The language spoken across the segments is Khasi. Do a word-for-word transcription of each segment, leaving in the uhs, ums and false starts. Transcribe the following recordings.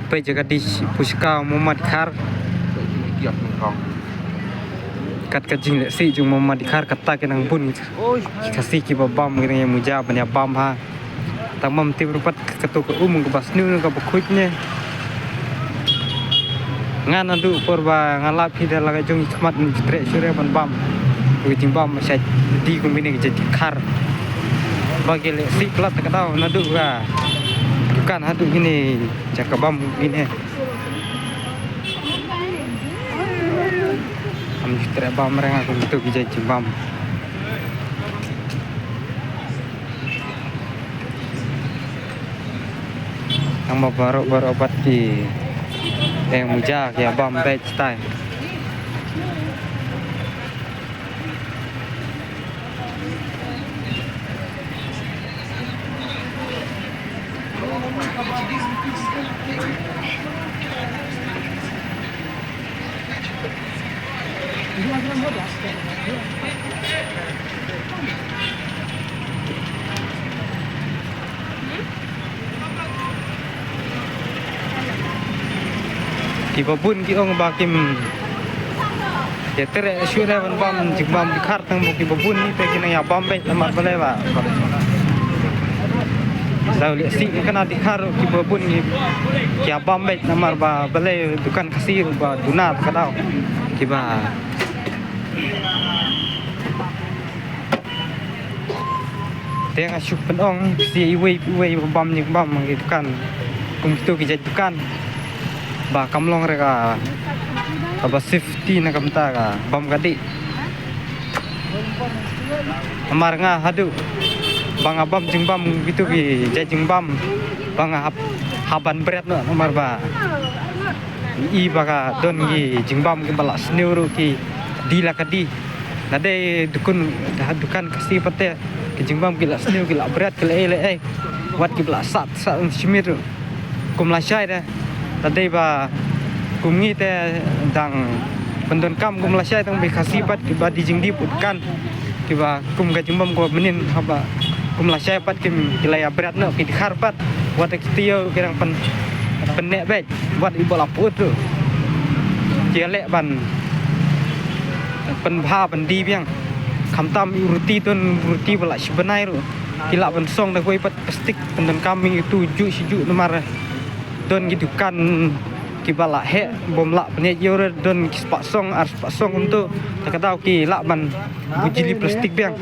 Peit ïa ka dish puchka u mama Dkhar. Kat ka jinglehsih jong u mama Dkhar, kata ki nang bun ki Khasi kiba bam, ki nang ïa muja ban ïa bam ha. Tang bam tip ruh pat kato ka um kaba sniew ne kaba khuid ne. Nga naduh por ba nga lap hi da la ka jong i khmat nga ju treh shuh re ban bam. Ka jingbam shait die kum kine ki jait Dkhar. Ba ki lehsih palat ka daw naduh ka dukan haduh kine jaka bam kine. Ngam ju treh bam re nga kumto ki jait jingbam. Tang ba baroh baroh pat ki ïa muja ki ïa bam beit tai. Kiba bun ki ong ba kim ïa treh shuh re ban bam jingbam Dkhar, tang ba kiba bun ngi te ki nang ïa bam beit namar balei ba. Daw lehsih kane Dkhar kiba bun ngi ki ïa bam beit namar ba balei dukan Khasi ruh ba duna ka daw kiba. Te nga shu pynong shi iwei iwei ba bam jingbam ha ki dukan. Kum kito ki jait dukan ba kam long re ka, kaba safety na ka bynta ka bam ka dih. Namar nga haduh ba nga bam jingbam kito ki jait jingbam ba nga hap, hap ban bret noh namar ba i ba ka don ki jingbam kiba la sniew ruh ki die la ka die. Lada dei dukan, dukan Khasi pat te ki jingbam ki la sniew ki la bret ki la ei la ei. Wat kiba la sat sat shimit ruh. Kum lashai de. Lada dei ba kum ngi te dang pyndonkam kum lashai tang ba i Khasi pat kiba die jingdie put kan. Kiba kum ka jingbam kaba mynnin haba kum lashai pat kim ki la ïa bret noh ki Dkhar pat. Wat ki taïew ki dang pyn, pynneh beit. Wat i ba la put ruh ki ïa leh ban pynbha ban die biang. Khamtam i ruti, don ruti ba la shi bnai ruh ki lah ban song da kawei pat plastik, pyndonkam ïa utu juh shi juh namar don ki dukan kiba la heh bym lah pynïaid ïa u re, don ki spah song ar spah song kumto. Ta ka daw ki lah ban bujli plastik biang.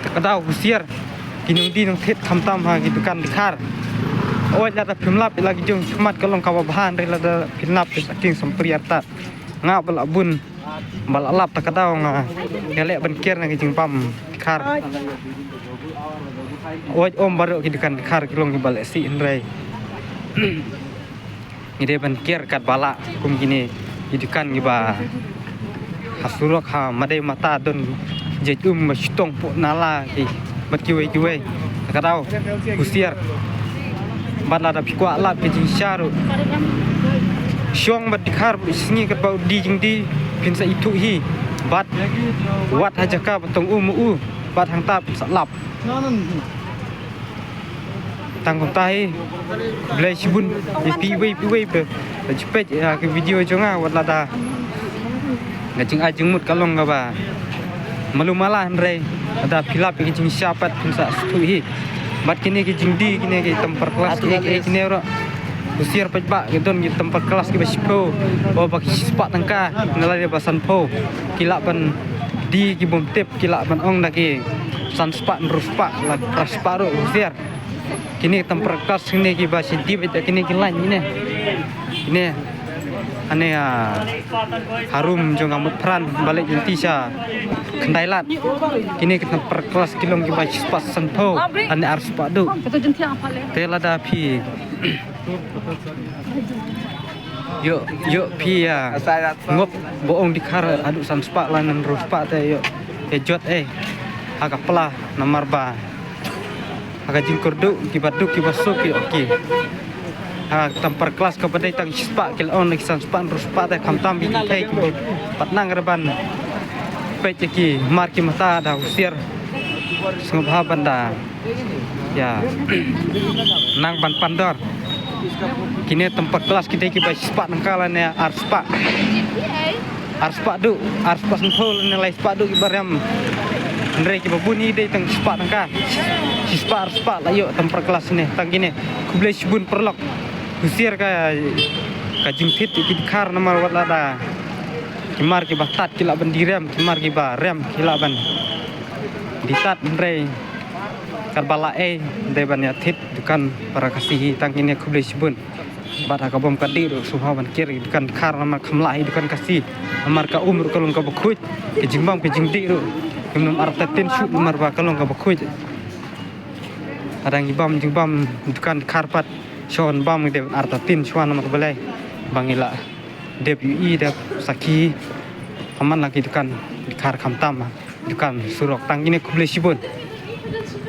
Ta ka daw husiar ki nongdie nongthied khamtam ha ki dukan Dkhar. Oi lada phim lap ïa la ki jong ki khmat ka long kaba bha, hynrei lada phim lap te sa king sampri artat. Nga ba la bun ba la lap ta ka daw nga ïa leh ban kiar na ki jingbam Dkhar. Oi ym baroh ki dukan Dkhar ki long kiba lehsih hynrei. Ngi dei ban kiar katba lah kum kine ki dukan kiba ha surok ha madei mata don jait um ba shu tong poh nala ki bad kiwei kiwei. Ka daw husiar bad lada phi kwah lap ki jingshisha ruh shong bad Dkhar ba sngi katba u die jingdie phin sa ithuh hi bad wat ha jaka ba tong um u bad hangta phin sa lap. Tang kumta hi. Blei shibun ïa phi iwei pa iwei ba ju peit ïa ka video jong nga. Wat lada ka jingai jingmut ka long kaba malu mala hynrei lada phi lap ïa ka jingshisha pat phin sa sngewthuh hi. Bad kine ki jingdie, kine ki tempered glass, kine ki, kine ruh husiar pat ba ki don ki tempered glass kiba shiphew, ba ki shispah tyngka ne lada ba sanphew. Ki lah ban die ki bym tip, ki lah ban ong da ki san spah, hynriew spah, la phra spah ruh husiar. Kine tempered glass kine kiba shi dip ïa kine ki line kine. Kine ane, ah, harum jong ka Mutphran ba leit lynti sha Khyndailad. Kine ki tempered glass ki long kiba shi spah sanphew ane ar spah duh. Te lada phi Ïoh, ïoh phi ïa ngop ba ong Dkhar haduh san spah lane hynriew spah te ïoh ïa jot ei ha ka pla namar ba ha ka jingkyrduh kiba duk kiba suk ïoh ki ha ka tempered glass kaba dei tang shi spah ki la ong na ki san spah hynriew spah te khamtam ki kynthei kiba pat nang re ban peit ïa ki mar ki mata da husiar sngewbha ban da ïa nang ban pandor. Kine temper glass ki dei kiba shispah tyngka lane arspah. Arspah duh, arspah sanphew lane laispah duh kiba rem. Hynrei kiba bun hi dei tang shispah tyngka. Shispah arspah la ïoh temper glass ne. Tang kine, khublei shibun paralok. Husiar ka, ka jingthied ki dkhar namar wat lada ki mar kiba tad ki lah ban die rem, ki mar kiba rem ki lah ban die tad, hynrei katba la ei dei ban ïathied dukan para Khasi hi. Tang kine, khublei shibun. Bad ha ka bym ka dih ruh sngewbha ban ker ïa ki dukan dkhar namar kham lah ïa ki dukan Khasi. Namar ka um ruh ka long kaba khuid, ka jingbam ka jingdih ruh kim nym artatien shuh namar ba ka long kaba khuid. Hadang ngi bam jingbam dukan dkhar pat, shon bam ngi dei ban artatien shuwa namar balei, ba ngi lah dep ïohi, dep sakhi. Ka man la ki dukan dkhar khamtam dukan surok. Tang kine, khublei shibun.